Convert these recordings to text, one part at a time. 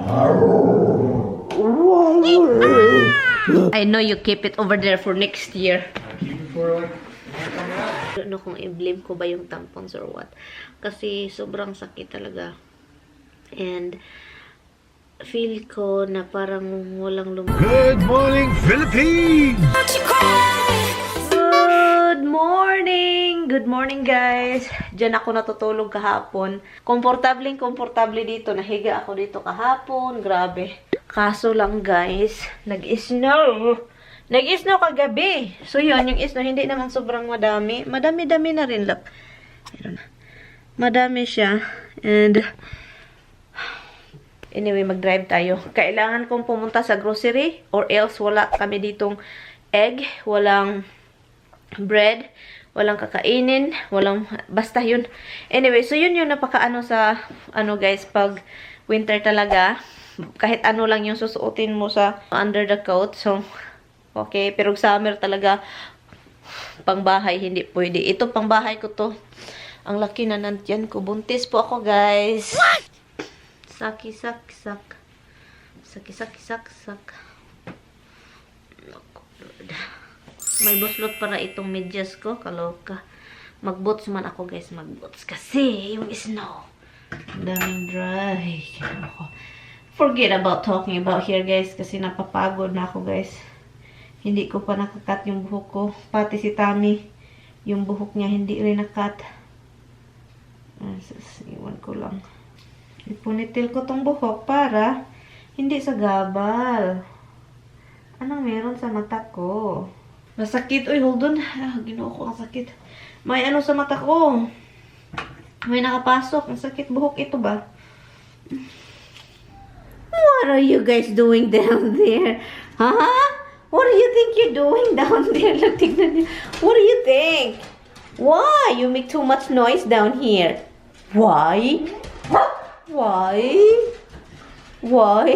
I know you keep it over there for next year. Keep it for like I don't know kung i-blame ko ba yung tampons or what. Kasi sobrang sakit talaga. And feel ko na parang walang Good morning, Philippines! Good morning! Good morning, guys! Diyan ako natutulog kahapon. Komportableng komportable dito. Nahiga ako dito kahapon. Grabe. Kaso lang, guys, nag-snow. Nag-snow kagabi. So, yun, yung snow, hindi naman sobrang madami. Madami-dami na rin. Look. Meron na. Madami siya. And anyway, mag-drive tayo. Kailangan kong pumunta sa grocery or else wala kami ditong egg, walang bread, walang kakainin, walang, basta yun. Anyway, so yun yung napakaano sa, ano guys, pag winter talaga, kahit ano lang yung susuotin mo sa under the coat. So, okay. Pero summer talaga, pangbahay, hindi pwede. Ito, pangbahay ko to. Ang laki na ng tiyan ko. Buntis po ako, guys. What? Saki, sak, sak. Saki, saki, sak, sak. Naku, Lord. May buslot para itong medyas ko. Kaloka. Mag-boots man ako, guys. Mag-boots. Kasi yung snow. Ang daming dry. Ako. Forget about talking about here, guys. Kasi napapagod na ako, guys. Hindi ko pa naka-cut yung buhok ko. Pati si Tommy, yung buhok niya hindi rin na-cut. Ah, sus, iwan ko lang. I-ponytail ko tong buhok para hindi sa gabal. Anong meron sa mata ko? Masakit. Uy, hold on. Ah, Ginoo ko, ang sakit. May ano sa mata ko. May nakapasok. Ang sakit. Buhok ito ba? What are you guys doing down there? Huh? What do you think you're doing down there? Look, tignan niyo. What do you think? Why? You make too much noise down here. Why? Why? Why?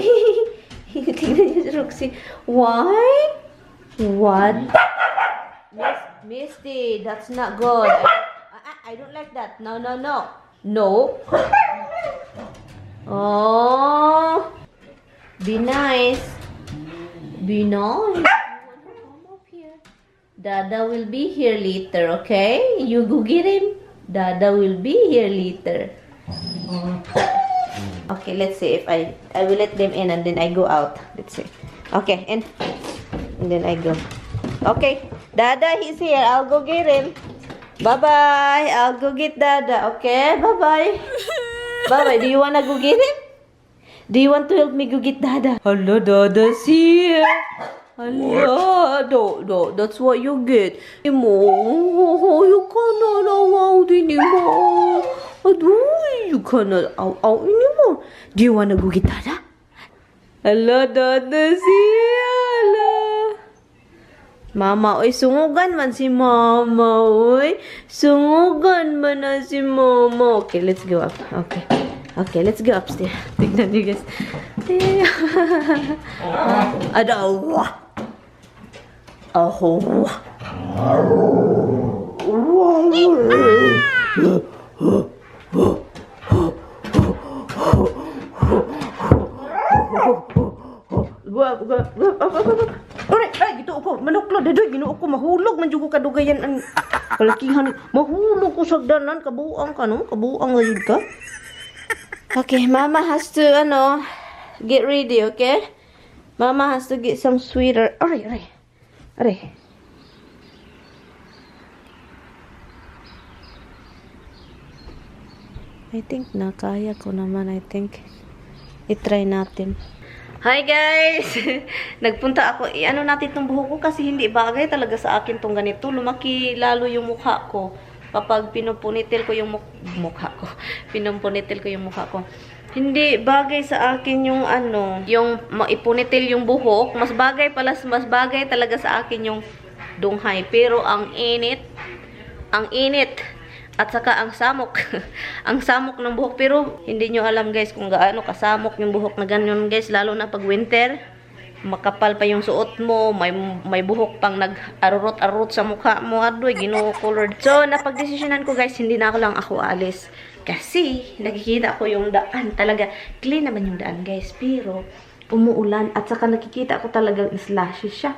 Tignan niyo si Roxy. Why? What? Miss, Misty, that's not good. I don't like that. No, no, no. No. Oh. Be nice. Be nice. You wanna come up here? Dada will be here later, okay? You go get him. Dada will be here later. Okay, let's see if I will let them in and then I go out. Let's see. Okay, and then I go. Okay, Dada, he's here. I'll go get him. Bye-bye. I'll go get Dada. Okay, bye-bye. Bye-bye. Do you wanna go get him? Do you want to help me go get Dada? Hello, Dada's here. Hello, do, do, that's what you get. Mo, you cannot out anymore. Aduh, you cannot out, out anymore. Do you wanna go get Dada? Hello, Dada's here. Hello. Mama, oy, sungugan man si Mama, oy. Sungugan man na si Mama. Okay, let's go up. Okay. Okay, let's go upstairs. Tignan niyo, guys. Adaw. Aho. Go up, go up, go up, up, up, up. Aray, ay, ginoo ko, manuklo, dadoy, Ginoo ko, mahulog man jud ko kadugayan ang kalakihan. Mahulog ko sa danan, kabuang ka, no? Kabuang gayud ka. Okay, Mama has to, ano, get ready, okay? Mama has to get some sweater. Aray, aray. Aray. I think na kaya ko naman, I think. I-try natin. Hi guys! Nagpunta ako, i-ano natin tong buhok ko kasi hindi bagay talaga sa akin tong ganito. Lumaki lalo yung mukha ko kapag pinupunitil ko yung mukha ko. Pinupunitil ko yung mukha ko. Hindi bagay sa akin yung ano, yung maipunitil yung buhok. Mas bagay pala, mas bagay talaga sa akin yung dunghay. Pero ang init, ang init. At saka ang samok. Ang samok ng buhok. Pero hindi nyo alam guys kung gaano kasamok yung buhok na ganyan guys. Lalo na pag winter. Makapal pa yung suot mo. May buhok pang nag-arurot-arurot sa mukha mo. Adoy, Ginoo ko Lord. So, napagdesisyonan ko guys, hindi na ako lang ako alis. Kasi, nakikita ko yung daan talaga. Clean naman yung daan, guys. Pero, umuulan. At saka nakikita ko talagang slushy siya.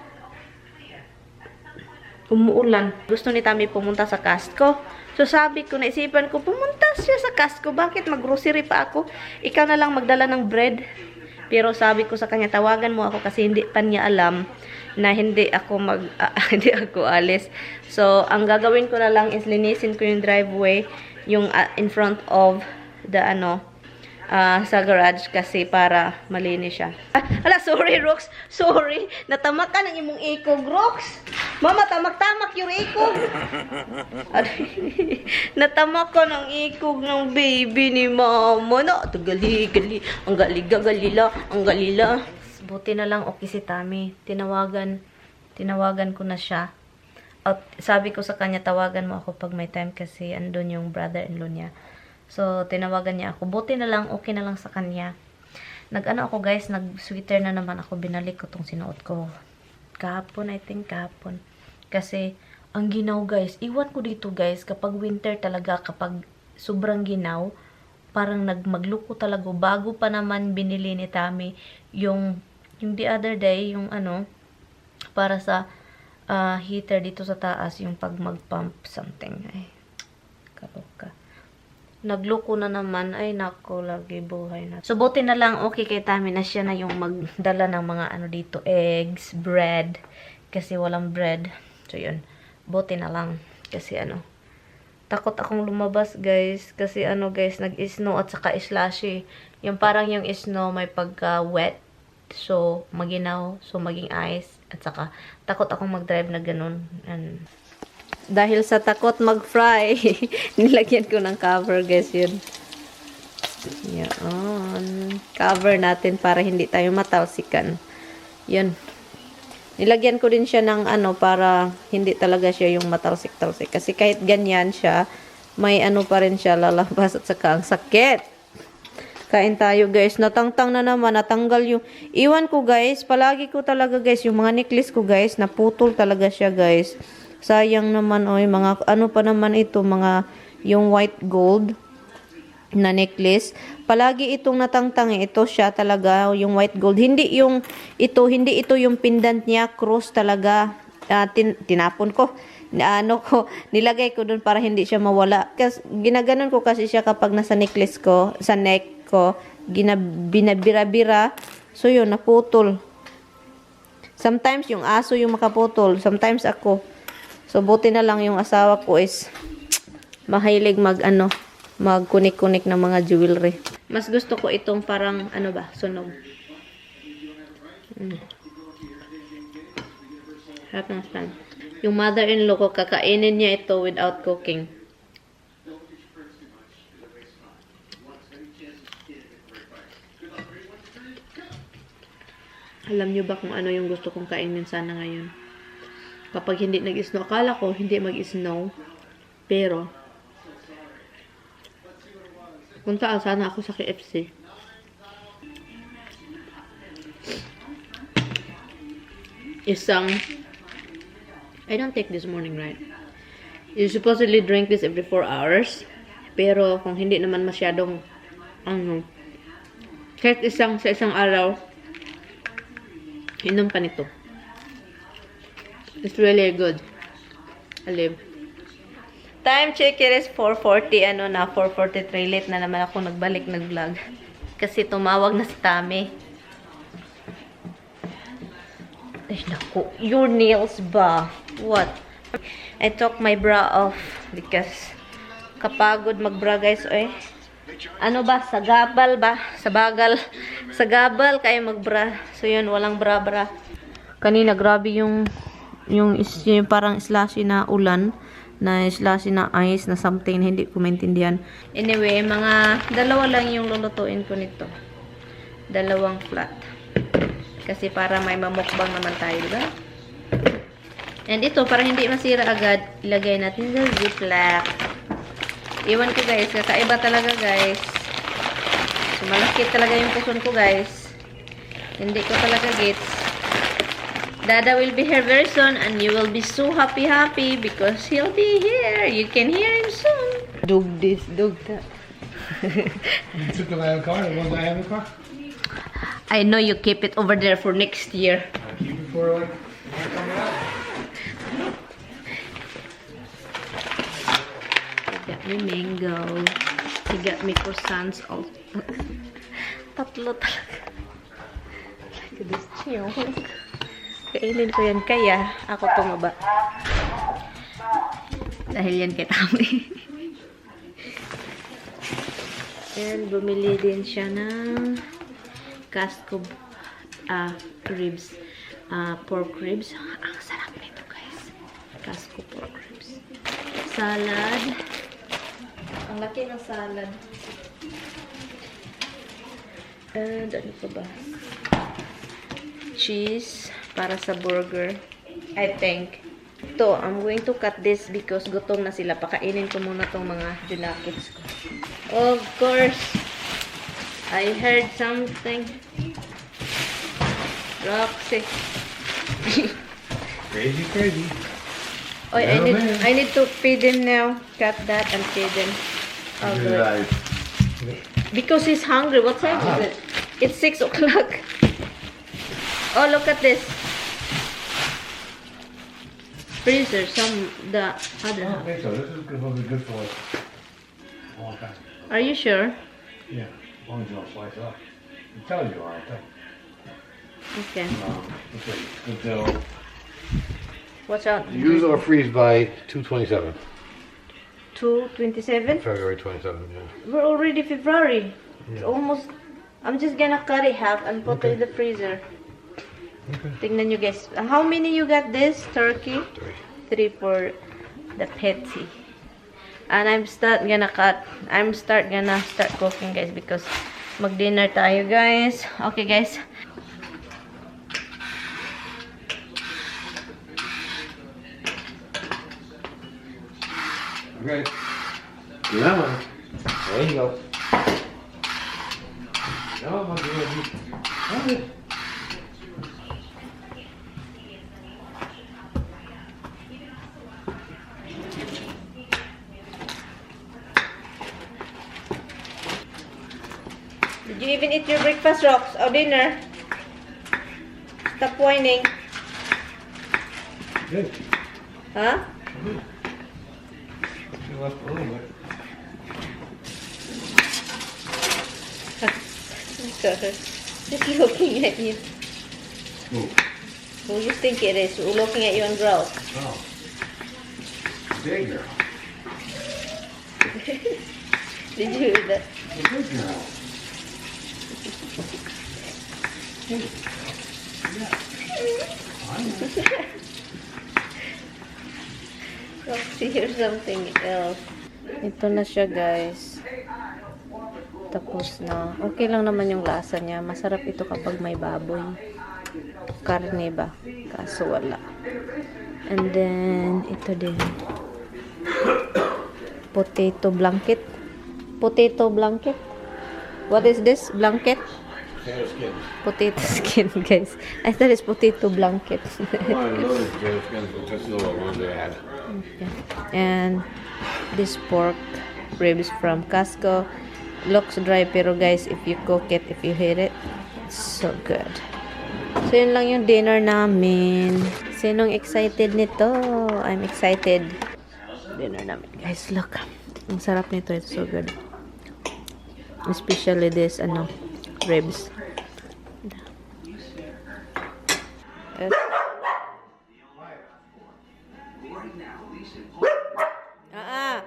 Umuulan. Gusto ni Tami pumunta sa Costco. So, sabi ko, naisipan ko, pumunta siya sa Costco. Bakit mag-grocery pa ako? Ikaw na lang magdala ng bread. Pero sabi ko sa kanya, tawagan mo ako kasi hindi pa niya alam na hindi ako alis. So, ang gagawin ko na lang is linisin ko yung driveway, yung in front of the ano, sa garage kasi para malinis siya. Ah, ala, sorry, Rox. Sorry. Natamak ka ng imong ikog, Rox. Mama, tamak-tamak yung ikog. Aray, natamak ka ng ikog ng baby ni Mama. Na, tagali, gali. Ang galiga, galila. Ang galila. Buti na lang okay si Tami. Tinawagan ko na siya. At sabi ko sa kanya, tawagan mo ako pag may time kasi andun yung brother-in-law niya. So, tinawagan niya ako. Buti na lang, okay na lang sa kanya. Nag-ano ako, guys, nag-sweater na naman ako. Binalik ko tong sinuot ko kahapon, I think kahapon. Kasi, ang ginaw, guys. Iwan ko dito, guys, kapag winter talaga, kapag sobrang ginaw, parang nagmagluko talaga. Bago pa naman binili ni Tami yung the other day, yung ano, para sa heater dito sa taas, yung pag mag-pump something. Ay, kaloka. Nagloko na naman. Ay, nako, lagi buhay na. So, buti na lang, okay kay Tami na siya na yung magdala ng mga ano dito, eggs, bread. Kasi walang bread. So, yun. Buti na lang. Kasi ano, takot akong lumabas, guys. Kasi ano, guys, nag-snow at saka slushy. Yung parang yung snow may pagka-wet. So, maginaw. So, maging ice. At saka, takot akong mag-drive na ganun. And, dahil sa takot mag-fry, nilagyan ko ng cover, guys, yun. Yan. Cover natin para hindi tayo matalsikan. Yun. Nilagyan ko din siya ng ano para hindi talaga siya yung matalsik-talsik. Kasi kahit ganyan siya, may ano pa rin siya lalabas at saka ang sakit. Kain tayo, guys. Natangtang na naman. Natanggal yung... Iwan ko, guys. Palagi ko talaga, guys. Yung mga necklace ko, guys. Naputol talaga siya, guys. Sayang naman, oy. Mga, ano pa naman ito. Mga yung white gold na necklace. Palagi itong natangtang eh. Ito siya talaga, yung white gold. Hindi yung ito, hindi ito yung pendant niya, cross talaga. Tinapon ko. Ano ko, nilagay ko doon para hindi siya mawala. Kasi ginaganon ko kasi siya kapag nasa necklace ko, sa neck ko, binabira-bira. So yun, naputol. Sometimes yung aso yung makaputol, sometimes ako. So buti na lang yung asawa ko is mahilig mag ano, magkunik-kunik ng mga jewelry. Mas gusto ko itong parang ano ba, sunog. Harap ng stand. Yung mother-in-law ko, kakainin niya ito without cooking. Alam niyo ba kung ano yung gusto kong kainin sana ngayon? Kapag hindi nag-snow, akala ko hindi mag-snow. Pero, punta sana ako sa KFC. Isang, I don't take this morning, right? You supposedly drink this every 4 hours. Pero, kung hindi naman masyadong, ano, kahit isang sa isang araw, inom ka nito. It's really good. Alib. Time check, it is 4:40, ano na, 4:43. Late na naman ako nagbalik nag-vlog. Kasi tumawag na si Tami. Ay, naku. Your nails ba? What? I took my bra off because kapagod mag-bra, guys. Eh. Ano ba? Sa gabal ba? Sa bagal. Sa gabal kayo mag-bra. So, yun. Walang bra-bra. Kanina, grabe yung parang slushy na ulan, na slushy na ice, na something na hindi ko maintindihan. Anyway, mga dalawa lang yung lulutuin ko nito. Dalawang flat. Kasi para may mamukbang naman tayo, diba? And ito, para hindi masira agad, ilagay natin sa Ziploc. Iwan ko, guys, kakaiba talaga, guys. So, malaki talaga yung puson ko, guys. Hindi ko talaga gets. Dada will be here very soon and you will be so happy happy because he'll be here. You can hear him soon. Dog this, dog that. You took my own car, the ones I have in the car? I know you keep it over there for next year. I keep it for like when I come out. He got me mango. He got me croissants also. Tatlo talaga. Look at this chunk. Kainin ko yan kaya ako tumaba. Dahil yan kay Tommy. And bumili din siya ng Costco ribs. Pork ribs. Ang sarap nito, guys. Costco pork ribs. Salad. Ang laki ng salad. And ano pa ba? Cheese para sa burger. I think. Ito, I'm going to cut this because gutom na sila. Pakainin ko muna tong mga junakits ko. Of course, I heard something. Roxy. Crazy, crazy. Oy, I Yeah, need man. I need to feed him now. Cut that and feed him. I'll do it. Because he's hungry. What time is it? It's 6 o'clock. Oh, look at this. Freezer, some the other I don't half. think so. This is going to be good for like a long time. Are you sure? Yeah, as long as you don't slice up. It tells you, all right. Okay. Let's see. Until Watch out. Use or freeze by 2/27. 2/27. February 27. Yeah. We're already February. It's almost. I'm just gonna cut it half and put it in the freezer. Okay. Tingnan nyo, guys. How many you got this turkey? Three. Three for the patty. And I'm start gonna cut. I'm start gonna start cooking, guys, because mag-dinner tayo, guys. Okay, guys. Okay. Yeah. There you go. No, I'm good. Okay. Did you even eat your breakfast, Rox? Or dinner? Stop whining. Good. Huh? She left a little bit. Just looking at you. Ooh. Who you think it is? Who looking at you and growl? Oh. Big girl. Did you hear that? The big girl. Hey. Yeah. I know. Roxy, here's something else. Ito na siya, guys. Tapos na. Okay lang naman yung lasa niya. Masarap ito kapag may baboy. Karne ba? Kaso wala. And then, ito din. Potato blanket. Potato blanket. What is this? Blanket? Potato skins. Potato skin, guys. I thought it's potato blanket. Well, I know it's potato skins, but that's the ones they had. Okay. And this pork ribs from Costco looks dry, pero guys, if you cook it, if you heat it, it's so good. So yun lang yung dinner namin. Sinong excited nito? I'm excited. Dinner namin, guys. Look. Ang sarap nito. It's so good. Especially this, ano, ribs. Yes. Ah.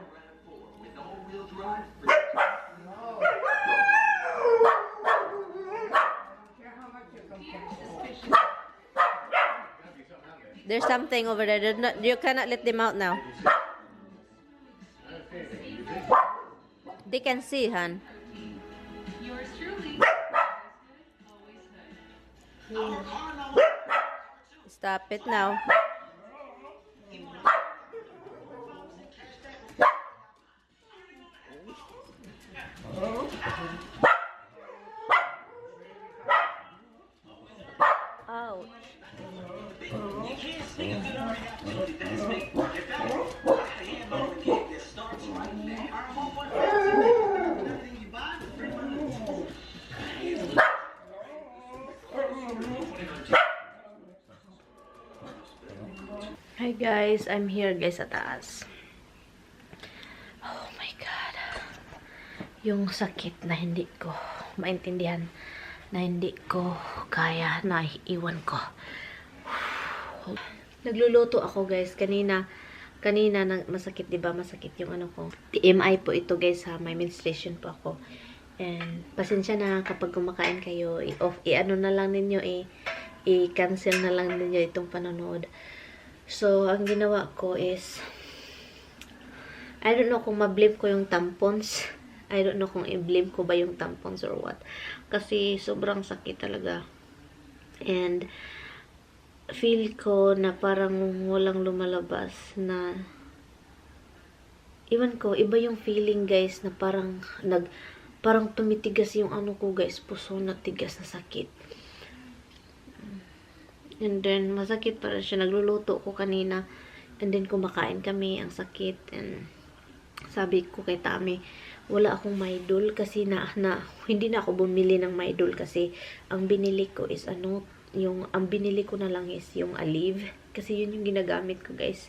There's something over there. They're not, you cannot let them out now. They can see, hon. Yours truly. Always Stop it now. Ouch. Hi guys, I'm here, guys, sa taas. Oh my God. Yung sakit na hindi ko maintindihan, na hindi ko kaya, na iwan ko. Nagluluto ako, guys, kanina. Kanina na masakit, 'di ba? Masakit yung ano ko. TMI po ito, guys, ha. May menstruation po ako. And pasensya na kapag kumakain kayo, i-off, i-ano na lang ninyo, i-cancel na lang ninyo itong panonood. So, ang ginawa ko is, I don't know kung ma-blame ko yung tampons. I don't know kung i-blame ko ba yung tampons or what. Kasi sobrang sakit talaga. And feel ko na parang walang lumalabas na, ewan ko, iba yung feeling, guys, na parang tumitigas yung ano ko, guys, puso na tigas na sakit. And then, masakit pa rin siya. Nagluluto ko kanina. And then, kumakain kami. Ang sakit. And sabi ko kay Tami, wala akong Midol kasi na hindi na ako bumili ng Midol kasi ang binili ko is ano, yung, ang binili ko na lang is yung Aleve. Kasi yun yung ginagamit ko, guys.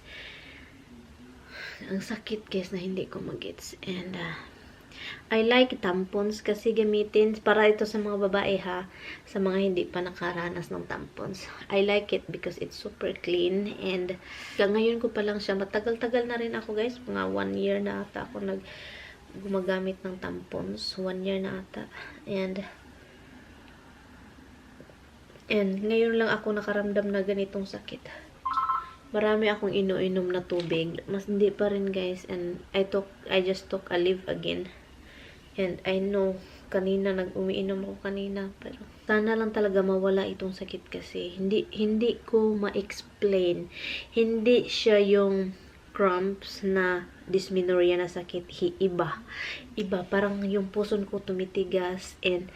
Ang sakit, guys, na hindi ko magets. And, I like tampons kasi gamitin para ito sa mga babae ha, sa mga hindi pa nakaranas ng tampons. I like it because it's super clean and ngayon ko pa lang siya, matagal-tagal na rin ako, guys, mga one year na ata ako gumagamit ng tampons, one year na ata. And ngayon lang ako nakaramdam na ganitong sakit. Marami akong inuinom na tubig. Mas hindi pa rin, guys. And I just took Aleve again. And I know, kanina, nag-umiinom ako kanina. Pero sana lang talaga mawala itong sakit kasi hindi ko ma-explain. Hindi siya yung cramps na dysmenorrhea na sakit. Iba. Iba. Parang yung puson ko tumitigas and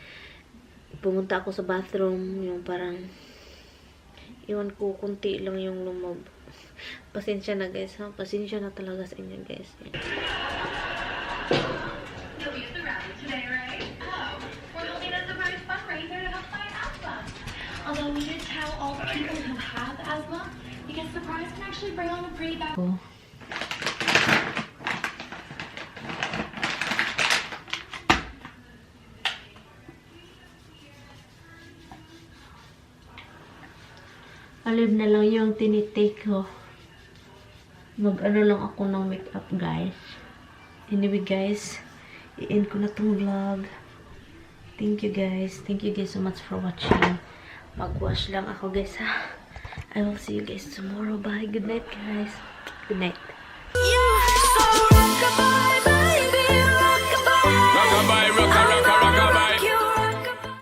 pumunta ako sa bathroom, yung parang, ewan ko, kunti lang yung lumab. Pasensya na, guys, ha? Pasensya na talaga sa inyo, guys. You'll be at the rally today, right? Oh, we're holding a surprise fundraiser to help fight asthma. Although we did tell all the people who have asthma, because surprise can actually bring on a pretty bad Ko. Aleve na lang yung tinitake ko. Mag-ano lang ako ng makeup, guys. Anyway, guys, i-end ko na tong vlog. Thank you, guys. Thank you guys so much for watching. Mag-wash lang ako, guys, ha. I will see you guys tomorrow. Bye. Good night, guys. Good night.